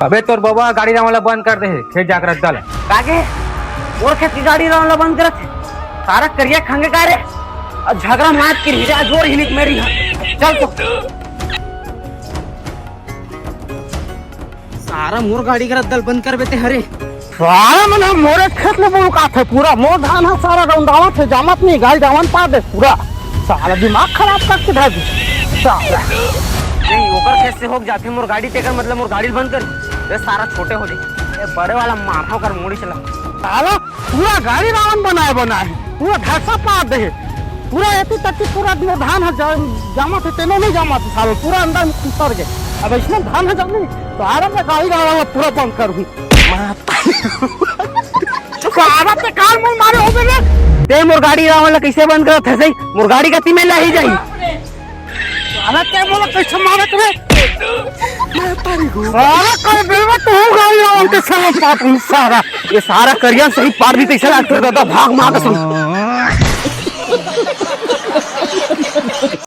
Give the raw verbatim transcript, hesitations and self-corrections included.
अबे तोर बबा गाड़ी रावण ला बंद कर दे हे, खेत जाके रद्दा ला। कागे? मोर खेत की गाड़ी रावण ला बंद करत हे? सारा करिया खंगे का रे? अउ झगरा मात के रही रे, जोर ही निक मेरी हा। चल तो। सारा मोर गाड़ी के रद्दा ल बंद कर बेते हरे। सारा मन ह मोरे खेत ले बुलकात हे, पूरा मोर धान ह सारा रौंदावत हे, जामत नहीं, गाड़ी रावण पा दे पूरा। सारा दिमाग खराब करके धर दे सारा। नहीं, ओकर खेत से होके जाथे मोर गाड़ी, तेकर मतलब मोर गाड़ी ल बंद कर। ए सारा छोटे हो जाही, ए बड़े वाला माथा कर मुड़ी चला। साला पूरा गाड़ी रावण बनाए बनाए हे, पूरा धरसा पार दे हे, पूरा एती तक की पूरा मोर धान ह जा-, जामत हे, तेनो नहीं जामत हे साला, पूरा अंदर में उतर गए। अब इसमें धान ह जामी तो आराम से गाड़ी रावण ला पूरा बंद कर दूँ। सारा ते कार मुंह मारे हो गए। ते मोर गाड़ी रावण ला कैसे बंद करत हे सही? मोर गाड़ी गति में ला ही जाही। साला क्या बोला, कैसे मारत रे? साला कर बेवा तो हो गाड़ी रावण के साला पाट हूँ सारा। ये सारा करिया सही पार भी कैसे लागत दादा, भाग मार कसम।